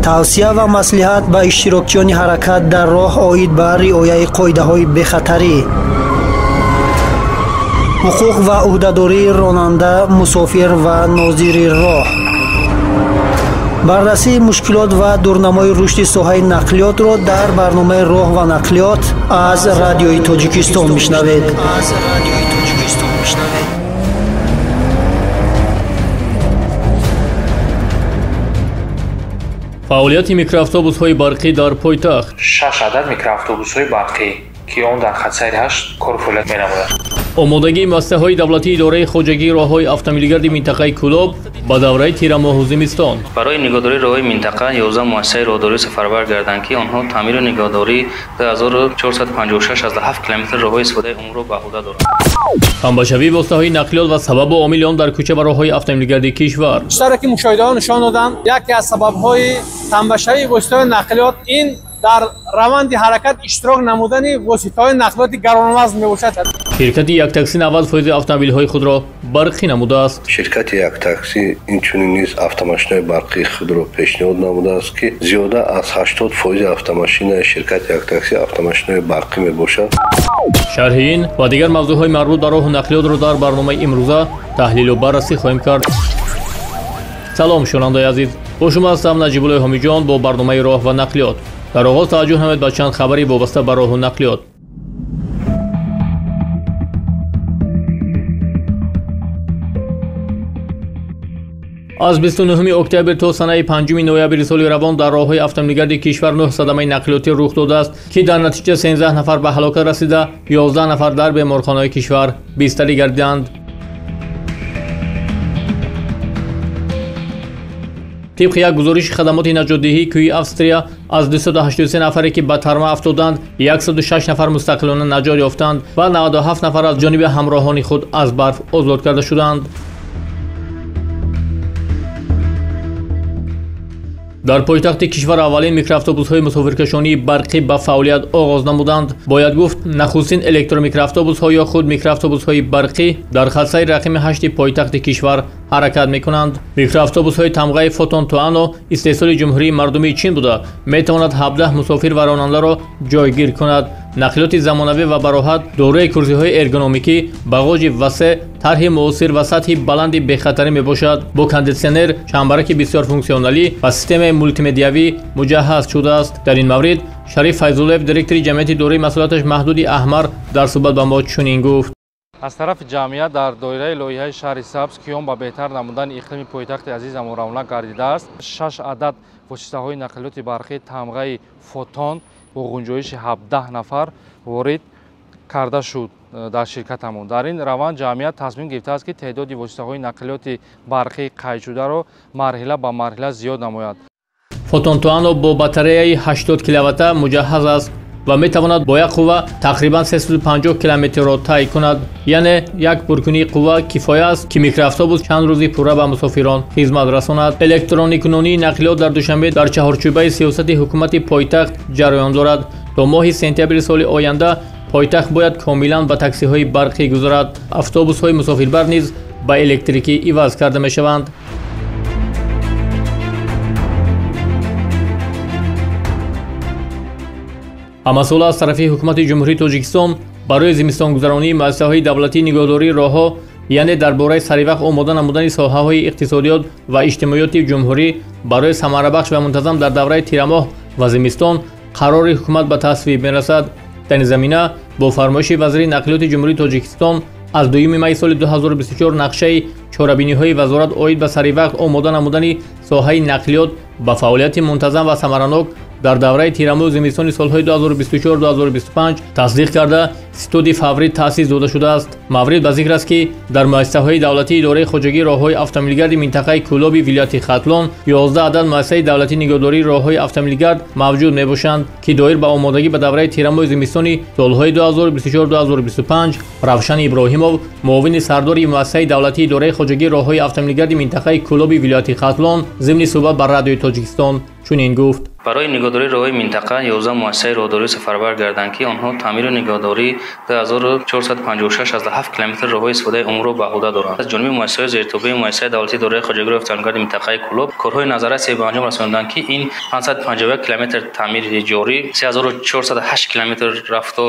Тавсия ва маслиҳат ба иштирокчиёни ҳаракат дар роҳ оид ба риояи қоидаҳои бехатарӣ. Ҳуқуқ ва ӯҳдадории ронанда, мусофир ва нозири роҳ. Баррасии мушкилот ва дурнамои рушди соҳаи нақлиётро дар барномаи роҳ ва нақлиёт аз Радиои Тоҷикистон мешунавед. Фаъолияти микроавтобусҳои барқӣ дар пойтахт. 6 адад микроавтобусҳои барқӣ, ки он дар хатсайри 8 кор фаъолият менамояд. Омодагии муассисаҳои давлатии идораи хоҷагии роҳҳои автомобилгарди минтақаи Кӯлоб ба давраи тирамоҳу зимистон. Барои нигоҳдории роҳҳои минтақа 11 муассисаи роҳдорӣ сафарбар гарданд, ки онҳо таъмиру нигоҳдории 2456,7 километр роҳҳои истифодаи умумиро ба уҳда доранд. Ҳамбашавии воситаҳои нақлиёт ва сабабу омили он дар кӯча ва роҳҳои автомобилгарди кишвар. Чизеро ки мушоҳидаҳо нишон доданд, яке аз сабабҳои тамбашавии воситаҳои нақлиёт ин дар раванди ҳаракат иштирок намудани воситаҳои нақлиёти гаронвазн мебошад. Ширкати Яктакси 90% автомобилҳои худро барқӣ намудааст. Ширкати Яктакси инчунин низ автомошинаи барқии худро пешниҳод намудааст, ки зиёда аз 80% автомошинаи ширкати Яктакси автомошинаи барқӣ мебошад. Шарҳи ин ва дигар мавзӯъҳои марбут ба роҳу нақлиётро дар барномаи имрӯза таҳлилу баррасӣ хоҳем кард. Салом, шунавандаи азиз, бо шумо ҳастам Наҷибуллои Ҳомиҷон бо барномаи роҳ ва нақлиёт. Дар оғоз таваҷҷӯҳ намоед ба чанд хабари вобаста ба роҳу нақлиёт. Аз 29 октябр то санаи 5 ноябри соли равон дар роҳҳои автомобилгарди кишвар 9 садамаи нақлиётӣ рух додааст, ки дар натиҷа 13 нафар ба ҳалокат расида, 11 нафар дар беморхонаҳои кишвар бистарӣ гардиданд. Тибқи як гузориши хадамоти наҷотдиҳии кӯҳи Австрия, аз 283 нафаре, ки ба тарма афтоданд, 106 нафар мустақилона наҷот ёфтанд ва 97 нафар аз ҷониби ҳамроҳони худ аз барф озод карда шуданд. Дар пойтахти кишвар аввалин микроавтобусҳои мусофиркашонии барқӣ ба фаъолият оғоз намуданд. Бояд гуфт, нахустин электромикроавтобусҳо ё худ микроавтобусҳои барқӣ дар хатсайри рақами 8 пойтахти кишвар ҳаракат мекунанд. Микроавтобусҳои тамғаи Фотон Туано истеҳсоли Ҷумҳурии Мардумии Чин буда, метавонад 17 мусофир ва ронандаро ҷойгир кунад. Нақлиёти замонавӣ ва бароҳат дорои курсиҳои эргономикӣ, бағоҷи васеъ, тарҳи муосир ва сатҳи баланди бехатарӣ мебошад. Бо кондитсионер, чамбараки бисёрфунксионалӣ ва системаи мултимедиявӣ муҷаҳҳаз шудааст. Дар ин маврид Шариф Файзуллоев, директори ҷамъияти дорои масъулияташ маҳдуди Аҳмар, дар суҳбат ба мо чунин гуфт. Аз тарафи ҷамъият дар доираи лоиҳаи шаҳри сабз, ки он ба беҳтар намудани иқлими пойтахти азизамон равона гардидааст, 6 адад воситаҳои нақлиёти барқӣ тамғаи Фотон бо ғунҷоиши 17 нафар ворид карда шуд дар ширкатамон. Дар ин раванд ҷамъият тасмим гирифтааст, ки теъдоди воситаҳои нақлиёти барқӣ қайдшударо марҳила ба марҳила зиёд намояд. Фотон Туано бо батареяи 80 киловатта муҷаҳҳаз аст ва метавонад бо як қувва тақрибан 350 километрро тай кунад. Яъне як пуркунии қувва кифоя аст, ки микроавтобус чанд рӯзи пурра ба мусофирон хизмат расонад. Электроникунонии нақлиёт дар Душанбе дар чаҳорчӯбаи сиёсати ҳукумати пойтахт ҷараён дорад. То моҳи сентябри соли оянда пойтахт бояд комилан ба таксиҳои барқӣ гузарад. Автобусҳои мусофирбар низ ба электрикӣ иваз карда мешаванд. Ҳамасола аз тарафи ҳукумати Ҷумҳурии Тоҷикистон барои зимистонгузаронии муассисаҳои давлатии нигоҳдории роҳҳо, яъне дар бораи саривақт омода намудани соҳаҳои иқтисодиёт ва иҷтимоиёти ҷумҳурӣ барои самарабахш ва мунтазам дар давраи тирамоҳ ва зимистон қарори ҳукумат ба тасвиб мерасад. Дар ин замина бо фармоиши вазири нақлиёти Ҷумҳурии Тоҷикистон аз 2 майи соли 2024 нақшаи чорабиниҳои вазорат оид ба саривақт омода намудани соҳаи нақлиёт ба фаъолияти мунтазам ва самаранок дар давраи тирамоҳу зимистони солҳои 2024-2025 тасдиқ карда, ситоди фаврид таъсис дода шудааст. Маврид ба зикр аст, ки дар муассисаҳои давлатии идораи хоҷагии роҳҳои автомобилгарди минтақаи Кӯлоби вилояти Хатлон 11 адад муассисаи давлатии нигоҳдории роҳҳои автомобилгард мавҷуд мебошанд, ки доир ба омодагӣ ба давраи тирамоҳу зимистони солҳои 2024-2025 Равшан Иброҳимов, муовини сардори муассисаи давлатии идораи хоҷагии роҳҳои автомобилгарди минтақаи Кӯлоби вилояти Хатлон, зимни суҳбат ба Радиои Тоҷикистон чунин гуфт. Барои нигоҳдории роҳҳои минтақа 11 муассисаи роҳдорӣ сафарбар гарданд, ки онҳо таъмиру нигоҳдории 2456,7 километр роҳҳои истифодаи умумиро ба уҳда доранд. Аз ҷониби муассисаҳои зeriтобаи муассисаи давлатии идораи хоҷагиро автомобилгарди минтақаи Кӯлоб корҳои назаррасе ба анҷом расонданд, ки ин 551 километр таъмири ҷорӣ, 3408 километр рафто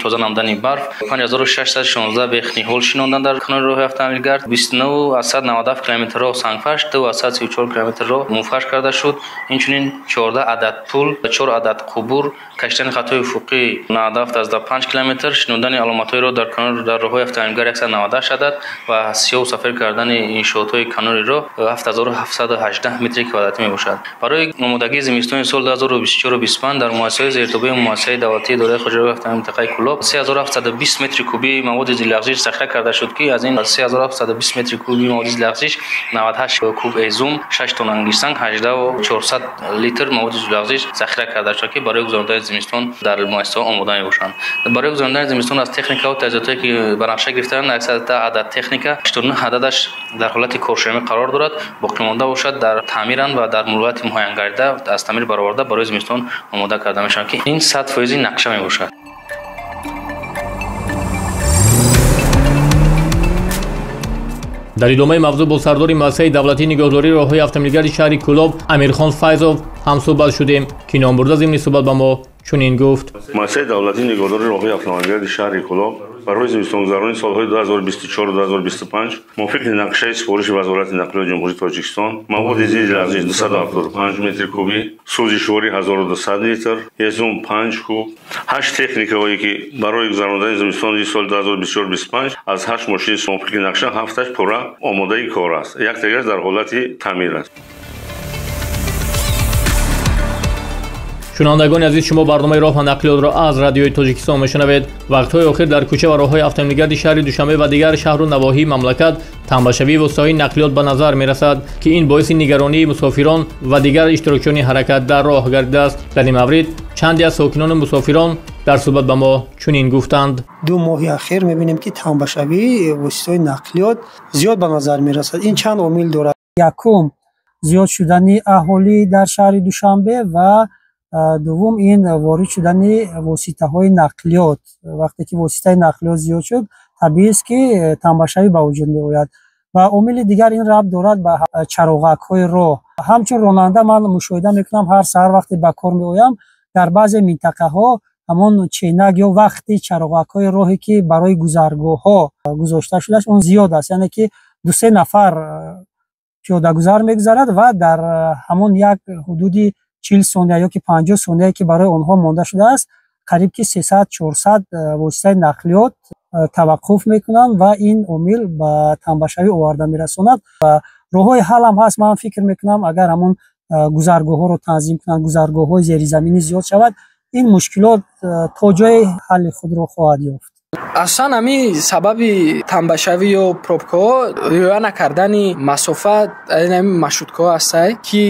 тоза намудани барф, 5616 бех ниҳол шинондан дар канори роҳи автомобилгард, 29,97 километр роҳ сангфарш, 2,34 километр роҳ муфарш карда шуд. Инчунин 14 адад пул, 4 адад қубур, кашидани хатҳои уфуқӣ 97,5 километр, шинондани аломатҳои роҳ дар канори дар роҳҳои автомобилгард 198 адад ва сиёҳу сафед кардани иншоотҳои канори роҳ 7718 метри квадратӣ мебошад. Барои омодагии зимистони соли 2024-25 дар муассисаҳои зeriтобаи муассисаи давлатии идораи хоҷагиро автомобилгарди минтақаи Кӯлоб 3720 метри кубии маводи зиллағзиш захира карда шуд, ки аз ин 3720 метри кубии маводи зиллағзиш 98 куб эзум, 6 тонна ангиштсанг, 18400 литр маводи зиллағзиш захира карда шуд, ки барои гузарондани зимистон дар муассисаҳо омода мебошанд. Барои гузарондани зимистон аз техникаҳо таҷҳизотое, ки ба нақша гирифтаанд, 110 адад техника, 89 ададаш дар ҳолати коршоямӣ қарор дорад, боқимонда бошад дар таъмиранд ва дар муҳлати муайянгардида аз таъмир бароварда барои зимистон омода карда мешаванд, ки ин 100% нақша мебошад. Дар идомаи мавзӯъ бо сардори муассисаи давлатии нигоҳдории роҳҳои автомобилгарди шаҳри Кӯлоб Амирхон Файзов ҳамсӯҳбат шудем, ки номбурда зимни суҳбат ба мо чунин гуфт. Муассисаи давлатии нигоҳдории роҳҳои автомобилгарди шаҳри Кӯлоб барои зимистонгузаронии солҳои 2024-2025 мувофиқи нақшаи супориши Вазорати нақлиёти Ҷумҳурии Тоҷикистон маводи зидди лағзиш 275 метри кубӣ, сӯзишворӣ 1200 литр, ҳезум 5 куб, 8 техникаҳое, ки барои гузарондани зимистони соли 2024-25 аз 8 мошини мувофиқи нақша 7-аш пурра омодаи кор аст, яктагиаш дар ҳолати таъмир аст. Шунавандагони азиз, шумо барномаи роҳ ва нақлиётро аз радиои Тоҷикистон мешунавед. Вақтҳои охир дар кӯча ва роҳҳои автомобилгарди шаҳри Душанбе ва дигар шаҳру навоҳии мамлакат танбашавии воситаҳои нақлиёт ба назар мерасад, ки ин боиси нигаронии мусофирон ва дигар иштирокчиёни ҳаракат дар роҳ гардидааст. Дар ин маврид чанде аз сокинону мусофирон дар суҳбат ба мо чунин гуфтанд. Ду моҳи ахир мебинем, ки танбашавии воситаҳои нақлиёт зиёд ба назар мерасад. Ин чанд омил дорад. Якум, зиёд шудани аҳолӣ дар шаҳри Душанбе ва дуввум ин ворид шудани воситаҳои нақлиёт. Вақте ки воситаи нақлиёт зиёд шуд, табиист, ки танбашавӣ ба вуҷуд меояд. Ва омили дигар ин рабт дорад ба чароғакҳои роҳ. Ҳамчун ронанда ман мушоҳида мекунам, ҳар саҳар вақте ба кор меоям, дар баъзе минтақаҳо ҳамон ченак ё вақти чароғакҳои роҳе, ки барои гузаргоҳҳо гузошта шудааст, он зиёд аст. Яъне ки ду-се нафар пиёдагузар мегузарад ва дар ҳамон як ҳудуди 40 сония ё ки 50 сонияе, ки барои онҳо монда шудааст, қариб ки 300-400 воситаи нақлиёт таваққуф мекунанд ва ин омил ба танбашавӣ оварда мерасонад. Ва роҳҳои ҳал ҳам ҳаст. Ман фикр мекунам, агар ҳамон гузаргоҳҳоро танзим кунанд, гузаргоҳҳои зеризаминӣ зиёд шавад, ин мушкилот то ҷое ҳалли худро хоҳад ёфт. Аслан ҳамин сабаби танбашавӣ ё пробкаҳо риоя накардани масофа ҳамин маршруткаҳо ҳастай, ки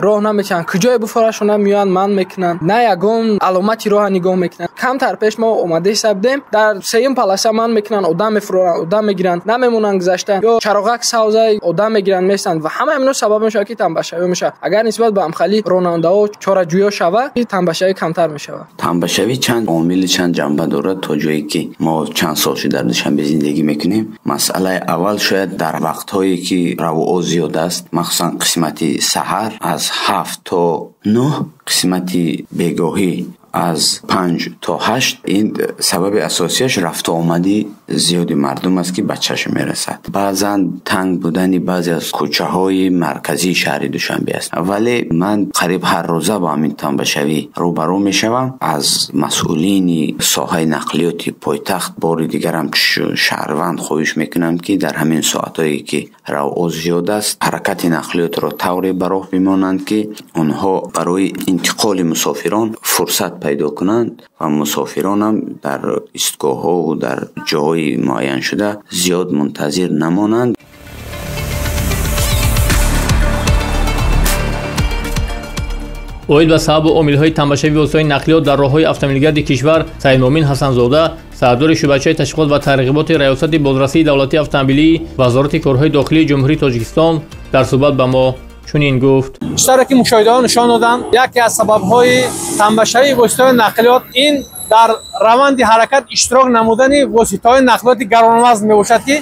роҳ наметиҳанд, куҷое буфорашона меоянд, манъ мекунанд, на ягон аломати роҳа нигоҳ мекунанд. Камтар пеш мо омада ҳисаб будем, дар сеюм полоса манъ мекунанд, одам мефуроранд, одам мегиранд, намемонанд гузаштан, ё чароғак савза одам мегиранд, местанд ва ҳама инҳо сабаб мешавад, ки танбашавӣ мешавад. Агар нисбат ба ҳамхали ронандаҳо чораҷӯё шавад, танбашавӣ камтар мешавад. Танбашавӣ чанд омили, чанд ҷанба дорад. То ҷое ки мо чанд сол шуд дар Душанбе зиндагӣ мекунем, масъалаи аввал шояд дар вақтҳое ки равуо зиёд аст, махсусан қисмати саҳар аз 7 то 9, қисмати бегоҳӣ аз 5 то 8, ин сабаби асосияш рафтуомади зиёди мардум аст, ки ба чашм мерасад. Баъзан танг будани баъзе аз кӯчаҳои марказии шаҳри Душанбе аст. Вале ман қариб ҳар рӯза бо ҳамин танбашавӣ рӯбарӯ мешавам. Аз масъулини соҳаи нақлиёти пойтахт бори дигарам шаҳрванд хоҳиш мекунам, ки дар ҳамин соатҳое ки равъо зиёд аст, ҳаракати нақлиётро тавре ба роҳ бимонанд, ки онҳо барои интиқоли мусофирон фурсат пайдо кунанд ва мусофиронам дар истгоҳҳову дар ҷоҳои муайяншуда зиёд мунтазир намонанд. Оид ба сабабу омилҳои танбашавии воситаҳои нақлиёт дар роҳҳои автомобилгарди кишвар Саидмуъмин Ҳасанзода, сардори шӯъбачаи ташвиқот ва тарғиботи Раёсати бозрасии давлатии автомобилии Вазорати корҳои дохилии Ҷумҳурии Тоҷикистон дар суҳбат ба мо чунин гуфт. Чӣ ки мушоҳидаҳо нишон доданд, яке аз сабабҳои тамбашавии воситаҳои нақлиёт ин дар раванди ҳаракат иштирок намудани воситаҳои нақлиёти гаронвазн мебошад, ки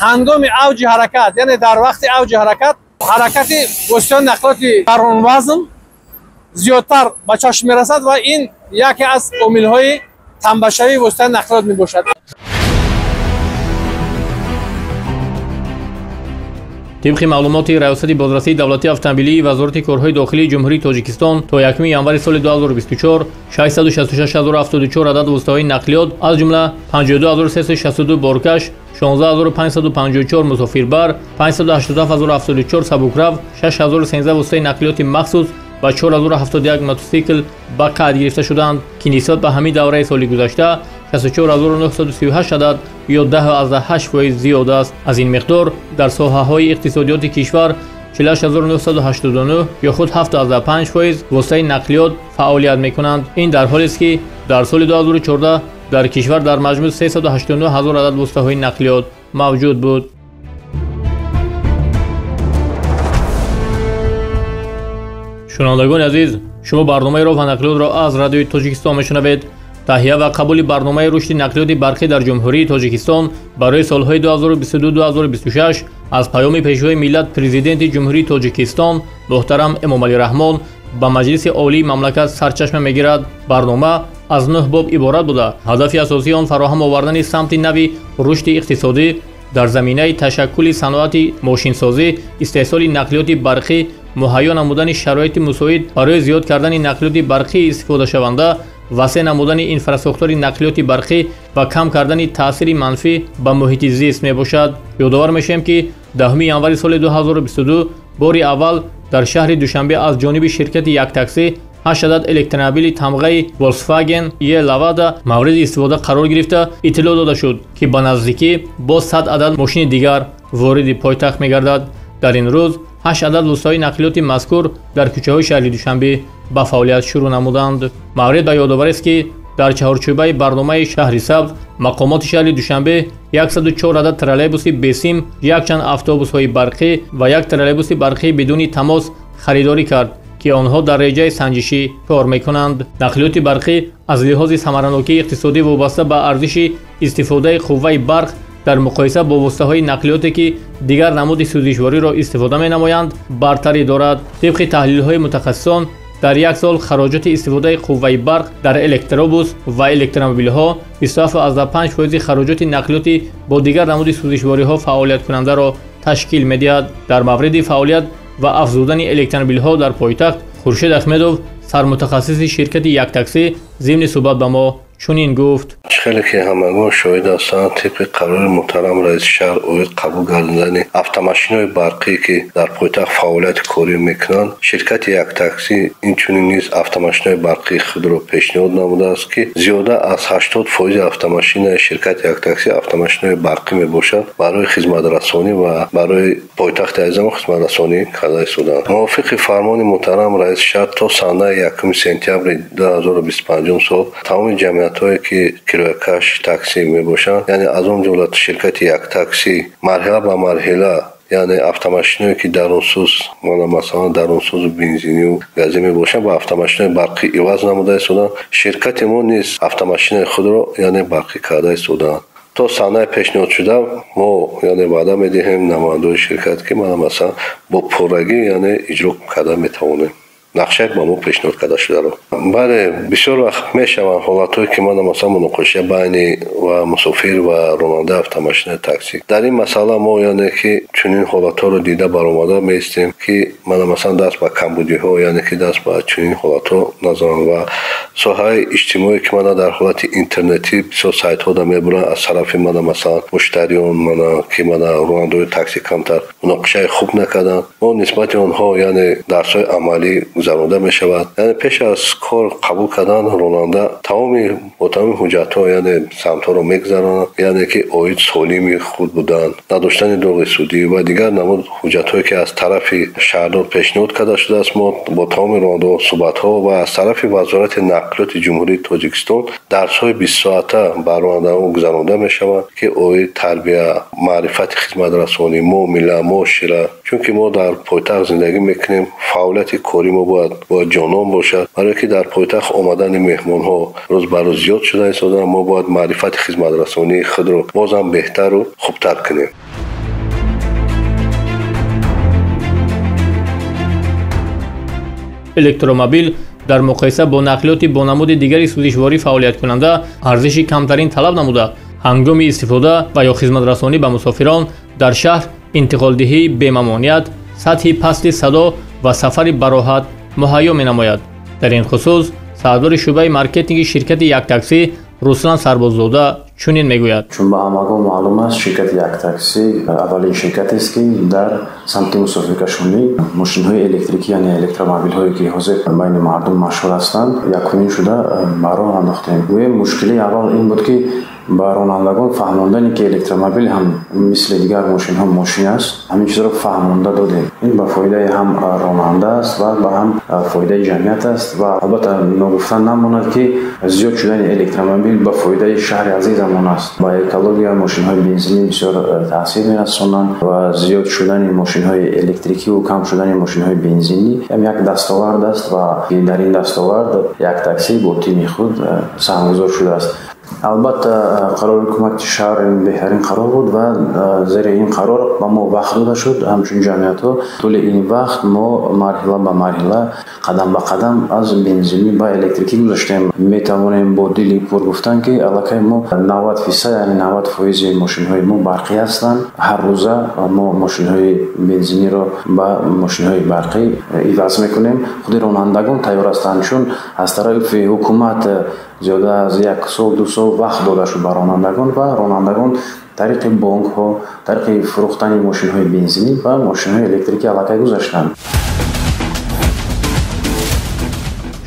ҳангоми авҷи ҳаракат, яъне дар вақти авҷи ҳаракат, ҳаракати воситаҳои нақлиёти гаронвазн зиёдтар ба чашм мерасад ва ин яке аз омилҳои тамбашавии воситаи нақлиёт мебошад. Тибқи маълумоти Раёсати бозрасии давлатии автомобилии Вазорати корҳои дохилии Ҷумҳурии Тоҷикистон то 1 январи соли 2024 666074 адад воситаҳои нақлиёт, аз ҷумла 52362 боркаш, 16554 мусофирбар, 587074 сабукрав, 6013 воситаи нақлиёти махсус ва 4071 мотосикл ба қайд гирифта шуданд, ки нисбат ба ҳамин давраи соли гузашта 64938 адад ё 10,8% зиёд аст. Аз ин миқдор дар соҳаҳои иқтисодиёти кишвар 48989 ё худ 7,5% воситаи нақлиёт фаъолият мекунанд. Ин дар ҳолест, ки дар соли 2014 дар кишвар дар маҷмӯъ 389 ҳазор адад воситаҳои нақлиёт мавҷуд буд. Шунавандагони азиз, шумо барномаи роҳ ва нақлиётро аз Радиои Тоҷикистон мешунавед. Таҳия ва қабули барномаи рушди нақлиёти барқӣ дар Ҷумҳурии Тоҷикистон барои солҳои 2022-2026 аз паёми Пешвои миллат Президенти Ҷумҳурии Тоҷикистон муҳтарам Эмомалӣ Раҳмон ба Маҷлиси Олии мамлакат сарчашма мегирад. Барнома аз 9 боб иборат буда, ҳадафи асосии он фароҳам овардани самти нави рушди иқтисодӣ дар заминаи ташаккули саноати мошинсозӣ, истеҳсоли нақлиёти барқӣ, муҳайё намудани шароити мусоид барои зиёд кардани нақлиёти барқӣ истифодашаванда, васеъ намудани инфрасохтори нақлиёти барқӣ ва кам кардани таъсири манфӣ ба муҳити зист мебошад. Ёдовар мешавем, ки 10 январи соли 2022 бори аввал дар шаҳри Душанбе аз ҷониби ширкати Яктаксӣ 8 адад электромобили тамғаи Volkswagen E-Lavada мавриди истифода қарор гирифта, иттилоъ дода шуд, ки ба наздикӣ боз 100 адад мошини дигар вориди пойтахт мегардад. Дар ин рӯз 8 адад воситаҳои нақлиёти мазкур дар кӯчаҳои шаҳри Душанбе ба фаъолият шурӯъ намуданд. Маврид ба ёдоварист, ки дар чаҳорчӯбаи барномаи шаҳри сабз мақомоти шаҳри Душанбе 104 адад троллейбуси бесим, якчанд автобусҳои барқӣ ва як троллейбуси барқӣ бидуни тамос харидорӣ кард, ки онҳо дар реҷаи санҷишӣ кор мекунанд. Нақлиёти барқӣ аз лиҳози самаранокии иқтисодӣ вобаста ба арзиши истифодаи қувваи барқ дар муқоиса бо воситаҳои нақлиёте, ки дигар намуди сӯзишвориро истифода менамоянд, бартарӣ дорад. Тибқи таҳлилҳои мутахассисон, дар як сол хароҷоти истифодаи қувваи барқ дар электробус ва электромобилҳо 27,5% хароҷоти нақлиёти бо дигар намуди сӯзишвориҳо фаъолияткунандаро ташкил медиҳад. Дар мавриди фаъолият ва афзудани электромобилҳо дар пойтахт Хуршед Ахмедов, сармутахассиси ширкати Яктаксӣ, зимни суҳбат ба мо чунин гуфт. Хеле ки ҳамагон шоҳид ҳастанд, тибқи қарори муҳтарам раиси шаҳр оид қабул гардидани автомошинаҳои барқӣ, ки дар пойтахт фаъолияти корӣ мекунанд, ширкати Яктаксӣ инчунин низ автомошинаҳои барқии худро пешниҳод намудааст, ки зиёда аз 80% автомошинаи ширкати Яктаксӣ автомошинаҳои барқӣ мебошад, барои хизматрасонӣ ва барои пойтахти азизамон хизматрасонӣ карда истоданд. Мувофиқи фармони муҳтарам раиси шаҳр то санаи 1 сентябри 2025 сол тамоми ҷамъиятҳое, ки кироякаш таксӣ мебошанд, яъне аз он ҷумла ширкати Яктаксӣ, марҳила ба марҳила, яъне автомошиное, ки дарунсӯз, масалан дарунсӯзу бензинию газӣ мебошанд, ба автомошинаи барқӣ иваз намуда истоданд. Ширкати мо низ автомошинаи худро яъне барқӣ карда истоданд. То санаи пешниҳодшуда мо яъне ваъда медиҳем намояндаҳои ширкат, ки масалан бо пуррагӣ яъне иҷро карда метавонем нақшае ба мо пешниҳод карда шударо. Бале, бисёр вақт мешаванд ҳолатҳое, ки мана масалан муноқиша байни ва мусофир ва ронандаи автомошинаи таксӣ. Дар ин масъала мо яъне ки чунин ҳолатҳоро дида баромада меистем, ки мана масалан даст ба камбудиҳо, яъне ки даст ба чунин ҳолатҳо назананд ва соҳаи иҷтимоӣ, ки мана дар ҳолати интернетӣ бисёр сайтҳода мебуранд аз тарафи мана масалан муштариён, мана ки мана ронандаҳои таксӣ камтар муноқишаи хуб накарданд, мо нисбати онҳо яъне дарсҳои амалӣ гузаронда мешавад. Яъне пеш аз кор қабул кардан ронанда тамоми бо тамоми ҳуҷҷатҳо яъне самтҳоро мегузаронад, яъне ки оид солими худ будан, надоштани доғи судӣ ва дигар намуд ҳуҷҷатҳое, ки аз тарафи шаҳрдор пешниҳод карда шудааст, мо бо тамоми ронандаҳо суҳбатҳо ва аз тарафи Вазорати нақлиёти Ҷумҳурии Тоҷикистон дарсҳои 20 соата ба ронандагон гузаронда мешаванд, ки оид тарбия, маърифати хизматрасонӣ, муомила, муошира. Чунки мо дар пойтахт зиндагӣ мекунем, фаъолияти кории мо бояд ҷонон бошад, барое ки дар пойтахт омадани меҳмонҳо рӯз ба рӯз зиёд шуда истодаанд. Мо бояд маърифати хизматрасонии худро бозам беҳтару хубтар кунем. Электромобил дар муқоиса бо нақлиёти бо намуди дигари сӯзишворӣ фаъолияткунанда арзиши камтарин талаб намуда, ҳангоми истифода ва ё хизматрасонӣ ба мусофирон дар шаҳр интиқолдиҳии бемамоният, сатҳи пасти садо ва сафари бароҳат муҳайё менамояд. Дар ин хусус сардори шӯъбаи маркетинги ширкати Яктаксӣ Руслан Сарбоззода чунин мегӯяд. Чун ба ҳамагон маълум аст, ширкати Яктаксӣ аввалин ширкатест, ки дар самти мусофиркашонӣ мошинҳои электрикӣ, яъне электромобилҳое, ки ҳозир байни мардум машҳур ҳастанд, якумин шуда ба роҳ андохтем. Гӯем, мушкилии аввал ин буд, ки ба ронандагон фаҳмондане, ки электромобил ҳам мисли дигар мошинҳо мошин аст. Ҳамин чизро фаҳмонда додем. Ин ба фоидаи ҳам ронанда аст ва ба ҳам фоидаи ҷамъият аст. Ва албатта, ногуфта намонад, ки зиёд шудани электромобил ба фоидаи шаҳри азизамон аст. Ба экология мошинҳои бензинӣ бисёр таъсир мерасонанд ва зиёд шудани мошинҳои электрикиву кам шудани мошинҳои бензинӣ ҳам як дастовард аст ва дар ин дастовард Як Таксӣ бо тими худ саҳмгузор шудааст. Албатта, қарори ҳукумати шаҳр беҳтарин қарор буд ва зери ин қарор ба мо вақт дода шуд ҳамчун ҷамъиятҳо. Тӯли ин вақт мо марҳила ба марҳила, қадам ба қадам аз бензинӣ ба электрикӣ гузаштем. Метавонем бо дили пур гуфтан, ки аллакай мо 90%, яъне 90 фоизи мошинҳои мо барқӣ ҳастанд. Ҳар рӯза мо мошинҳои бензиниро ба мошинҳои барқӣ иваз мекунем. Худи ронандагон тайёр ҳастанд, чун аз тарафи ҳукумат зиёда аз як сол, 2 сол вақт дода шуд ба ронандагон ва ронандагон тариқи бонкҳо, тариқи фурӯхтани мошинҳои бензинӣ ба мошинҳои электрикӣ аллакай гузаштанд.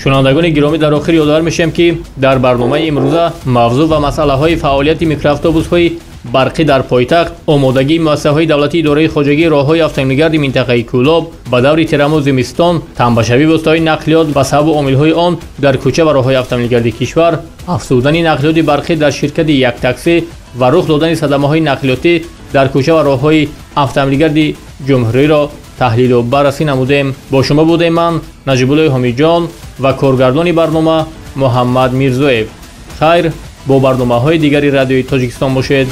Шунавандагони гиромӣ, дар охир ёдовар мешавем, ки дар барномаи имрӯза мавзӯъ ва масъалаҳои фаъолияти микроавтобусҳои барқӣ дар пойтахт, омодагии муассисаҳои давлатии идораи хоҷагии роҳҳои автомобилгарди минтақаи Кӯлоб ба даври тирамоҳ зимистон, тамбашавии воситаҳои нақлиёт ва сабабу омилҳои он дар кӯча ва роҳҳои автомобилгарди кишвар, афзудани нақлиёти барқӣ дар ширкати Яктаксӣ ва рух додани садамаҳои нақлиётӣ дар кӯча ва роҳҳои автомобилгарди ҷумҳуриро таҳлилу баррасӣ намудем. Бо шумо будем ман, Наҷибуллои Ҳомиҷон, ва коргардони барнома Муҳаммад Мирзоев. Хайр, бо барномаҳои дигари Радиои Тоҷикистон бошед.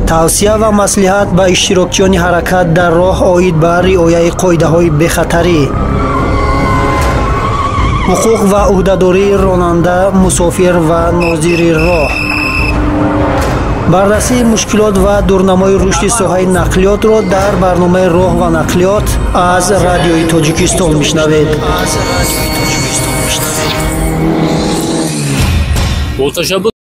Тавсия ва маслиҳат ба иштирокчиёни ҳаракат дар роҳ оид ба риояи қоидаҳои бехатарӣ, ҳуқуқ ва ӯҳдадории ронанда, мусофир ва нозири роҳ, баррасии мушкилот ва дурнамои рушди соҳаи нақлиётро дар барномаи «Роҳ ва нақлиёт» аз Радиои Тоҷикистон мешунавед. Бо ташаббус.